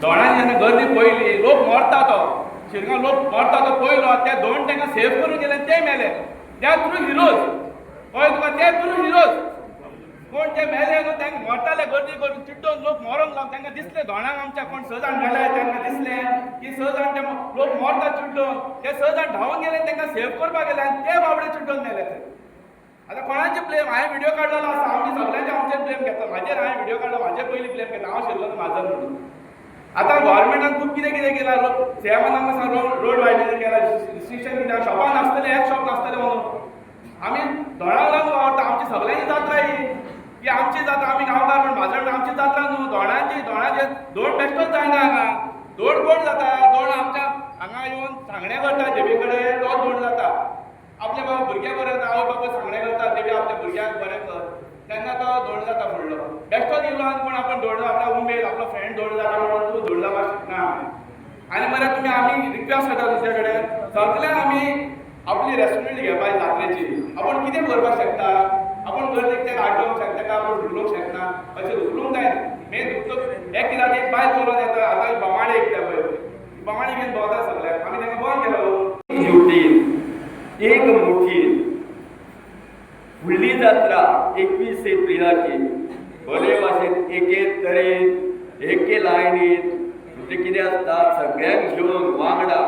दोणांनी जेन्ना गर्दी पळयली, लोक मरता तो शिरगांव लोक मरता तो पळयलो, ते दोन तांकां सेव करून गेले, ते मेले. ते ट्रू हिरोज. कळ्ळें तुका? ते ट्रू हिरोज. कोण ते मेले न्हू, तांकां मरताले गर्दी करून चिड्डोन लोक मरोंक लागलो. तांकां दिसलें, दोणांक आमच्या कोण स जाण मेले, तांकां दिसलें की स जाण ते लोक मरता चिड्डोन. ते स जाण धांवून गेले, तांकां सेव करपाक गेले आनी ते बाबडे चिड्डोन मेले ते. आतां कोणाचे ब्लेम? हांवें व्हिडिओ काडलेलो आसा. आमी सगळ्यांचे आमचेर ब्लेम घेता. म्हाजेर हांवें व्हिडिओ काडलो, म्हाजेर पयलीं ब्लेम घेता, हांव शिरलो म्हाजर म्हणून. आतां गव्हर्मेंटान खूब कितें कितें केलां. लोक सीएमान रोड वायडनिंग केला, रिस्ट्रिक्शन कितें, शॉपां नासतलें, एक शॉप नासतलें म्हणून. आमी दोणांक लागून वावरता. आमची सगळ्यांची जात्रा ही. ही आमची जात्रा, आमी गांवकार म्हण म्हाजण आमची जात्रा न्हू, दोणांची. दोणाचे दोण बेश्टोच जायना हांगा. दोण कोण जाता? दोण आमच्या हांगा येवन सांगणें करता देवी कडेन, तो दोण जाता. आपल्या बाबा भुरग्याक बरें, आवय बापूय सांगणें करता, देवी आपल्या भुरग्याक बरें कर, तेन्ना तो दोण जाता फुडलो. बेश्टोच येयलो आनी कोण आपण दोण, आपल्या उमेद, आपलो फ्रेंड दोण जाला म्हणून तूं दोण जावपाक शकना. आनी मरे तुमी, आमी रिक्वेस्ट करता तुमचे कडेन सगळ्यांक, आमी आपली रेस्पॉन्सिबिलिटी घेवपाक जात्रेची. आपूण कितें करपाक शकता, आपूण गर्देक ताका आडोवंक शकता काय आपूण धुकलूंक शकना, अशें धुकलूंक जायना. मेन धुकलो एक कितें, एक बायल चलोवन येता. आतां बोमाडे विकता पळय, बोमाडे घेवन भोंवता सगळ्याक. आमी तांकां बंद केलो. ज्योतीन एक मुठीन फुडली जात्रा 21 एप्रिलाची बरे भाशेन एके तरेन, एके लायनीन, म्हणजे कितें आसता, सगळ्यांक घेवन वांगडा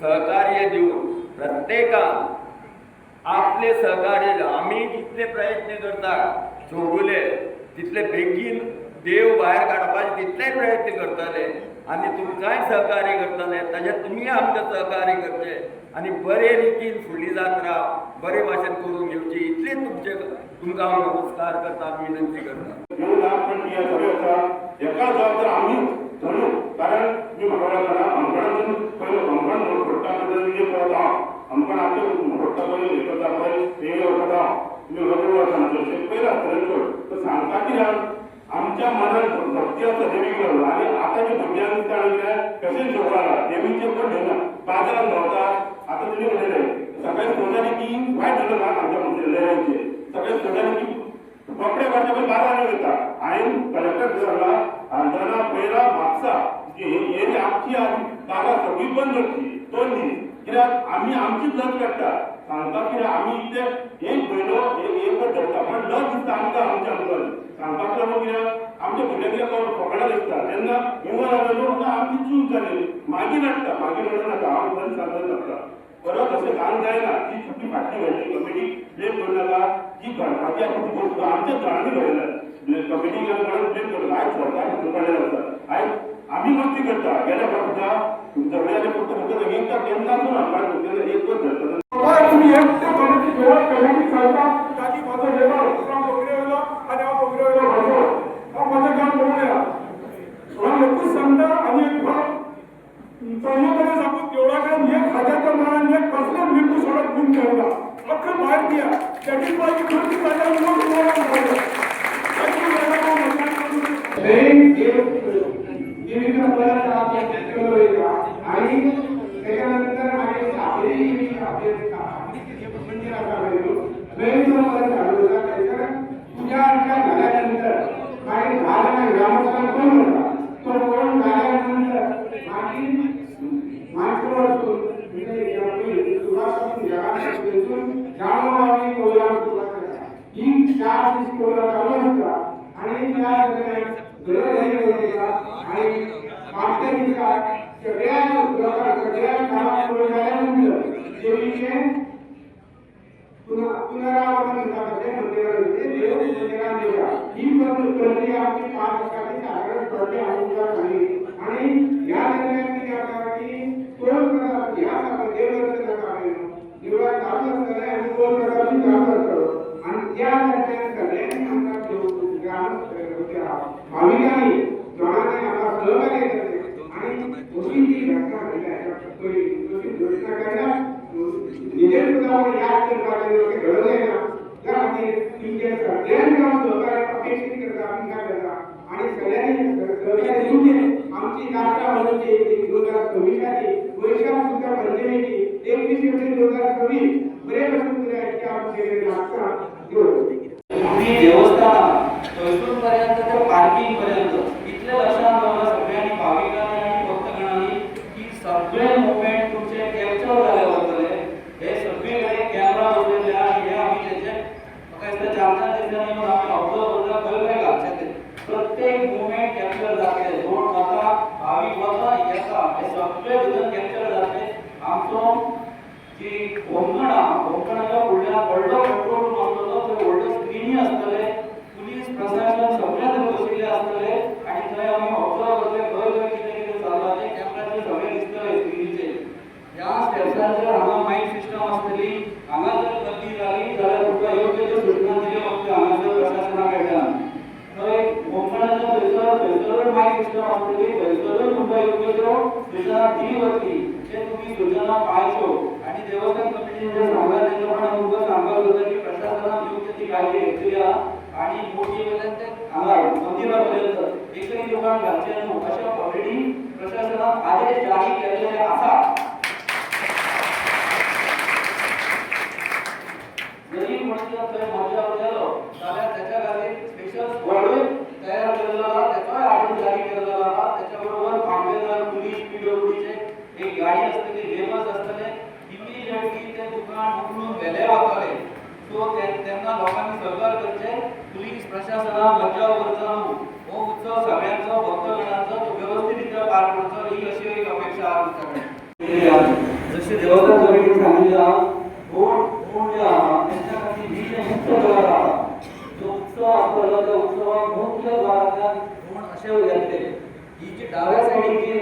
सहकार्य दिवन, प्रत्येकान आपले सहकार्य. आमी जितले प्रयत्न करता चौगुले, तितले बेगीन देव भायर काडपाचे तितलेय प्रयत्न करतले आनी तुमकांय सहकार्य करतले. ताजें तुमीय आमकां सहकार्य करचें आनी बरे रितीन फुडली जात्रा बरे भाशेन करून घेवची, इतलेच तुमचे तुमकां हांव नमस्कार करता आनी विनंती करता. देव ना, पण ती सगळें आसा. हेका जबाबदार आमी धरू, कारण मी म्हाका वळखना. अंकणातून पयलो अंकण फोडटा म्हणजे विजय पळयता हांव. अंकण आमचे फोडटा पळय, हे करता पळय, हे वळखता हांव. तुमी वगैरे वळखना, जशें पयलें आसतलें चड. तर सांगता कित्याक, आमच्या मनात भक्ती आसा देवीक लागून. आनी आतांच्या भुरग्यांक दिसता कितें कशें शोभाला देवीचें कोण घेना, बाजारात भोंवता. आतां तुमी म्हणलें सकाळी फोन जाली की वायट जालें म्हाका. सांगता म्हणचे सकाळी फोन जाली की कपडे काडचे पळय, बाजारात वयता. हांवें कलेक्टर सांगला, आंदोलना पयला म्हापसा ही एरिया आमची बाजार सगळी बंद करची 2 दीस. कित्याक आमी आमचीच लज काडटा. सांगता कित्याक, आमी इतले एक भयलो एक एकच धरता, पण लज दिसता आमकां आमच्या आमकां सांगपाक लागून. कित्याक आमच्या भुरग्यांक कितें फकडां दिसता तेन्ना उमर जालो म्हणून आमची चूक जाली. मागीर रडटा, मागीर रडू नाका. हांव खरें सांगत नाका, परत अशें घाण जायना. जी चुकी फाटली घडली, कमिटीक ब्लेम करूं नाका. जी घडपाची आसा ती गोश्ट आमच्या घरांनी घडयल्या. कमिटीक आमी कोणाक ब्लेम करूं. आयज सरकार भितर पडलेलें आसा. आयज आमी मस्ती करता. गेल्या फावट सुद्दां झगडे जाले, फक्त फक्त एकदा केन्नाच हांगा एकच धरता. तुम्ही एकटे कमिटी घेवा, कमिटी चलता ताकी म्हजो लेबर हांव बोगरे वयलो आनी हांव बोगरे वयलो म्हजो हांव म्हजें काम पळोवया. हांव एकूच सांगता आनी एक चलयो कडेन सांगू, देवळा कडेन एक हाजारच्या मारान एक कसलें लिंबू सोडप बंद करता. अख्खं भायर दिया. सॅटिस्फाय गर्दी जाल्यार लोक बोला. देवीच्या परत आमच्या वयता आणि त्याच्यानंतर मागीर सातेरी देवीची आपले मंदिर आसा पळय न्हू, थंय जो परत चालू जाता. थंयसर पुजा अर्चा जाल्यानंतर मागीर 10 जाणां ग्रामस्थांक कोण वता, तो कोण जाल्यानंतर मागीर मानकुलो वचून, म्हणजे सुरवात थंयसून गांवोगांवी कौलां सुरवात जाता. ही 4 दीस कौलां चालू आसता आणि त्या दरम्यान घरोघरी वयता आणि पांचव्या दिसा सगळ्या लोकांक सगळ्या कामां करून जाल्या नंतर देवीचें पुनरावर्तन म्हणटा तशें मंदिरात देव मंदिरात येता. ही प्रक्रिया आमची 5 दिसांची सादारण पडली आमी तुमकां सांगली. आणि ह्या दरम्यान कितें जाता की टोल प्लाझा ह्या आसा पळय, देवदर्शन जाता पळय न्हू, देवळात चालू आसतलें आनी टोल प्लाझा बी चालू आसतलो. आणि त्या दरम्यान सगळ्यांनी आमकां ग्राम भाविकांनी दोणांनी आमकां सहकार्य करचें. आणि अशी जी घटना घडल्या पयलीं, तशी घटना केन्ना निजेर सुद्दां आमी याद करपाचें अशें घडोवंक जायना. त्या खातीर तुमचें सगळ्यांनी हांव सहकार्य अपेक्षीत करता, अपेक्षा करता आणि सगळ्यांनी सहकार्य दिवचें. आमची जात्रा म्हणून 2026ची वैशाख शुद्ध पंचमीची 21 एप्रिल 2026 बरे भशेन करूया इतकें आमचें मागता. देव आमी देवस्थानां थंयसून पर्यंत ते पार्किंग पर्यंत इतलें लक्षात दवरला सगळ्यांनी भाविकांनी. येता हे सगळे भितर कॅप्चर जातले. आमचो जी होमखण आहा, होमखणाच्या फुडल्या व्हडलो कंट्रोल रूम आसतलो, थंय व्हडल्यो स्क्रिनी आसतले, पुलीस प्रशासन सगळे थंय बशिल्ले आसतले आनी थंय आमी ऑब्जर्व करतले खंय खंय कितें कितें चल्लां तें कॅमेराचेर सगळें दिसतलें स्क्रिनीचेर. ह्या स्टेप्सांचेर हांगा मायक सिस्टम आसतली. हांगा जर गर्दी जाली जाल्यार तुमकां योग्य त्यो सूचना दिल्यो वतल्यो हांगासर प्रशासना कडल्यान. थंय होमखणाच्या थंयसरूय मायक सिस्टम आसतली, थंयसरूय तुमकां योग्य त्यो सूचना दिली वतली. ते तुमी सूचना पाळच्यो. आनी देवस्थान कमिटीन जें सांगलां तें प्रमाणे तुमकां सांगपाक सोदता की प्रशासनान योग्य ती काळजी घेतली आहा आनी मोटी वयल्यान ते हांगा मंदिरा पर्यंत एकही दुकान घालचें न्हू अशें ऑलरेडी प्रशासनान आदेश जारी केल्ले आसा. जरी कोणी जर थंय मज्जा गेलो जाल्यार त्याच्या खातीर स्पेशल स्क्वॉडूय तयार केलेलो आहा, तेचोय आदेश जारी केलेलो आहा. त्याच्या बरोबर मामलेदार, पुलीस, पीडब्ल्यूडीचे एक गाडी आसतली, लेबर्स आसतले, इमिजिएटली ते दुकान उखलून व्हेले वतले. सो तेन्ना लोकांनी सहकार करचे, पुलीस प्रशासनाक बचाव करचो न्हू. हो उत्सव सगळ्यांचो, भक्तगणांचो, तो व्यवस्थित रित्या पार पडचो ही अशी एक अपेक्षा आहा आमच्या कडेन. जशी देवस्थान कमिटीन सांगिल्लें आहा, बोर्ड कोण जे आहा तेंच्या खातीर ही जे मुख्य द्वार आहा, जो उत्सव आसतलो त्या उत्सवाक मुख्य द्वारांतल्यान कोण अशे येतले, ही जी डाव्या सायडीक जी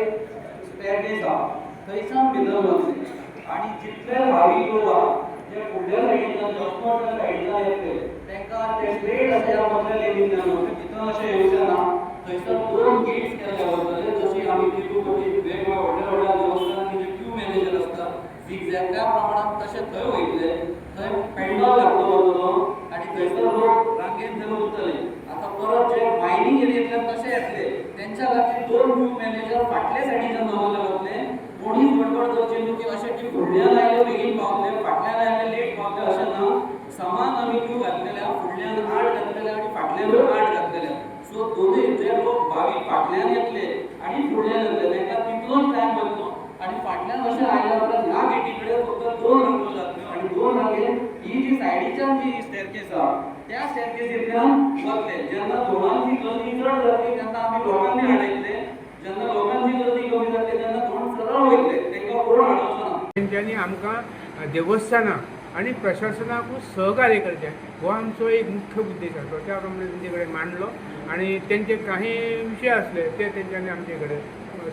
स्टेअरकेस आहा थंयसान भितर वतले आनी जितले भावीक लोक आहा जे फुडल्या सायडींतल्यान अस्मोटच्या सायडींतल्यान येतले तांकां ते स्ट्रेट अशे ह्या मदल्या लेनींतल्यान वतले, भितर अशें येवचें ना. थंयसर 2 गेट्स केल्ले वतले, जशी आमी तिरुपती वेगवेगळ्या व्हडल्या व्हडल्या देवस्थानांनी जे क्यू मॅनेजर आसता झिगझॅग त्या प्रमाणात तशें थंय वयतले. थंय पेंडॉल घातलो वतलो आनी थंयसर लोक रांगेन थंय उरतले. आतां परत जे मायनींग एरियेंतल्यान तशे येतले तेंच्या खातीर 2 क्यू मॅनेजर फाटल्या सायडीच्यान दवरले वतले. कोणीच गडबड करची न्हू की अशें की फुडल्यान आयले बेगीन पावतले, फाटल्यान आयले लेट पावतले अशें ना. समान आमी क्यू घातलेल्या, फुडल्यान 8 घातलेल्या आनी फाटल्यानूय 8 घातलेल्या. सो दोनूय जे लोक भावीक फाटल्यान येतले आनी फुडल्यान येतले तांकां तितलोच टायम वतलो. आनी फाटल्यान अशें आयल्या उपरांत ह्या गेटी कडेन फक्त 2 रांगो जातल्यो आनी 2 रांगेन ही जी सायडीच्यान जी स्टेरकेस आहा त्या स्टेरकेसींतल्यान वतले. जेन्ना धोणांची गर्दी चड जातली तेन्ना आमी लोकांनी हाडयतले, जेन्ना लोकांची गर्दी कमी जातली तेन्ना धोण सरळ वयतले, तांकां कोण हाडवचो ना. तेंच्यांनी आमकां देवस्थानाक आनी प्रशासनाकूच सहकार्य करचें हो आमचो एक मुख्य उद्देश आसलो. त्या प्रमाणे तेंचे कडेन मांडलो आनी तेंचे काही विशय आसले ते तेंच्यांनी आमचे कडेन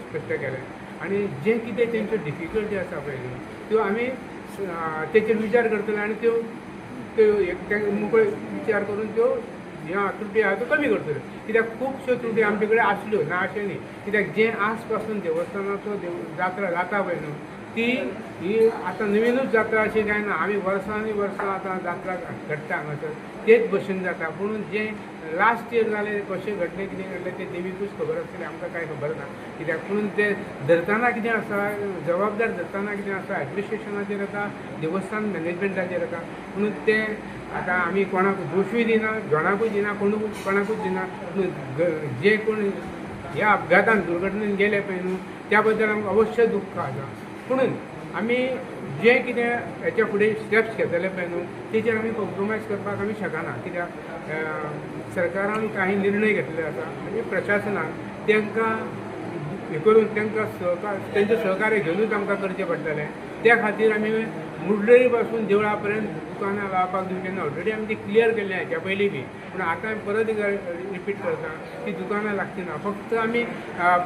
स्पश्ट केले आनी जे कितें तेंच्यो डिफिकल्टी आसा पळय न्हू त्यो आमी तेचेर विचार करतले आनी त्यो त्यो एक मुखार विचार करून त्यो ह्या त्रुटी आहा त्यो कमी करतले. कित्याक खुबश्यो त्रुटी आमचे कडेन आसल्यो ना अशें न्ही, कित्याक जें आज पासून देवस्थानाचो जात्रा जाता पळय न्हू ती ही आतां नवीनूच जात्रा अशी कांय ना. आमी वर्सांनी वर्सां आतां जात्रा घडटा हांगासर तेच भशेन जाता, पूण जें लास्ट इयर जालें कशें घडलें कितें घडलें तें देवीकूच खबर आसतलें, आमकां कांय खबर ना. कित्याक पूण तें धरतना कितें आसा, जबाबदार धरतना कितें आसा, एडमिनिस्ट्रेशनाचेर येता, देवस्थान मॅनेजमेंटाचेर येता. पूण तें आतां आमी कोणाक दोशूय दिना, कोणाकूय दिना, कोणाकूच दिना. पूण जे कोण ह्या अपघातान दुर्घटनेन गेले पळय न्हू त्या बद्दल आमकां अवश्य दुख्ख आसा. पुणून आमी जें कितें हेच्या फुडें स्टेप्स घेतले पळय न्हू तेचेर आमी कॉम्प्रोमायज करपाक आमी शकना. कित्याक सरकारान काही निर्णय घेतले आसा म्हणजे प्रशासनान तांकां हें करून तांकां सहकार तेंचें सहकार्य घेवनूच आमकां करचें पडटलें. त्या खातीर आमी मुडलरी पासून देवळा पर्यंत दुकानां लावपाक दिवचें ना. ऑलरेडी आमी ती क्लियर केल्लें हाच्या पयलीं बी, पूण आतां आमी परत एकदां रिपीट करता ती दुकानां लागची ना. फक्त आमी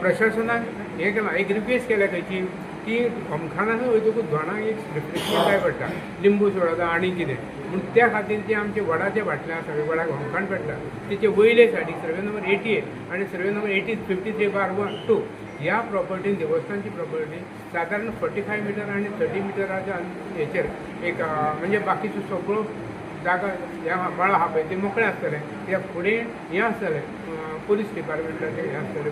प्रशासनाक हें केलां, एक रिक्वेस्ट केल्या खंयची की अमखानान वयतकूच धोणाक एक रिफ्रेशमेंट जाय पडटा, लिंबू सोडा आनी कितें म्हूण त्या खातीर जे आमचे वडाचे भाटलें आसा, वडाक होमखण पेटला तेचे वयले सायडीक सर्वे नंबर 88 आनी सर्वे नंबर 80 53/1 2 ह्या प्रॉपर्टीन, देवस्थानची प्रॉपर्टी सादारण 45 मिटर आनी 30 मिटराच्या हेचेर एक म्हणजे बाकीचो सगळो जागा ह्या मळा आहा पळय ते मोकळें आसतलें. कित्याक फुडें हें आसतलें, पुलीस डिपार्टमेंटाचें हें आसतलें,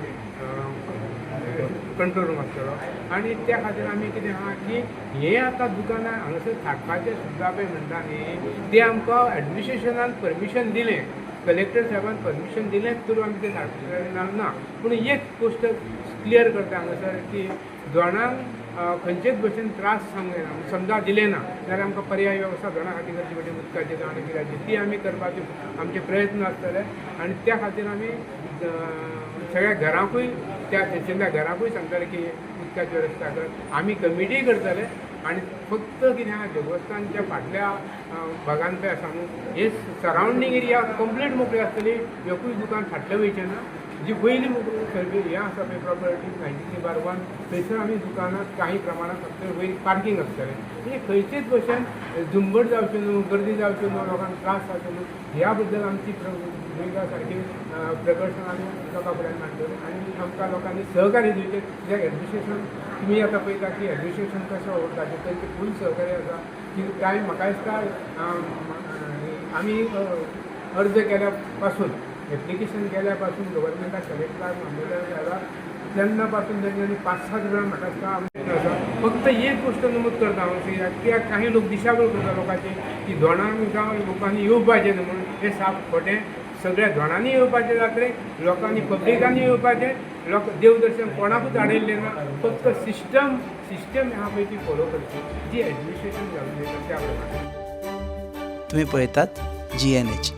कंट्रोल रूम आसतलो. आनी त्या खातीर आमी कितें आहा की हें आतां दुकानां हांगासर थाटपाचें सुद्दां पळय म्हणटा न्ही तें आमकां एडमिनिस्ट्रेशनान परमिशन दिलें, कलेक्टर साहेबान परमिशन दिलें तर आमी तें थाटले ना. पूण एक गोश्ट क्लियर करता हांगासर की दोणांक खंयचेच भशेन त्रास जावंक जायना. समजा दिलें ना जाल्यार आमकां पर्याय वेवस्था दोणा खातीर करची पडटली, उदकाची जावं आनी कित्याची, ती आमी करपाचे आमचे प्रयत्न आसतले. आनी त्या खातीर आमी सगळ्या घरांकूय त्या थंयसरल्या घराकूय सांगतले की उदकाची वेवस्था कर. आमी कमिटी करतले आनी फक्त कितें आहा, देवस्थानच्या फाटल्या भागान पळय आसा न्हू, हे सरावंडींग एरिया कंप्लीट मोकळी आसतली. एकूय दुकान फाटलें वयचें ना. जी पयली हें आसा पळय प्रॉपर्टी 93/1, थंयसर आमी दुकानां काही प्रमाणात फक्त वयर पार्कींग आसतलें. म्हणजे खंयचेच भशेन झुंबड जावचें न्हू, गर्दी जावची न्हू, लोकांक त्रास जावचो न्हू, ह्या बद्दल आमची भुमिका सारकी प्रकर्शन आमी लोकां फुड्यान मांडटले आनी आमकां लोकांनी सहकार्य दिवचें. कित्याक एडमिनिस्ट्रेशन तुमी आतां पळयता की एडमिनिस्ट्रेशन कशें वावुरता तेंचे फूल सहकार्य आसा की कांय म्हाका दिसता आमी अर्ज केल्या पासून, एप्लिकेशन केल्या पासून गव्हर्मेंटाक कलेक्टराक, मामलेदाराक जाल्यार तेन्ना पासून तेंच्यांनी 5-7 वेळा म्हाका दिसता आमी आसा. फक्त एक गोश्ट नमूद करता हांव कित्याक काही लोक दिशाभूल करता लोकांची की दोणां गांव लोकांनी येवपाचें न्हू म्हणून. हें साप खोटें. सगळ्या दोणांनी येवपाचें जात्रेक, लोकांनी पब्लिकांनी येवपाचें. लोक देवदर्शन कोणाकूच आडयल्लें ना. फक्त सिस्टम सिस्टम आहा पळय ती फॉलो करची, जी एडमिनिस्ट्रेशन घालून दिता त्या प्रमाणे. तुम्ही पळयतात जीएनएच.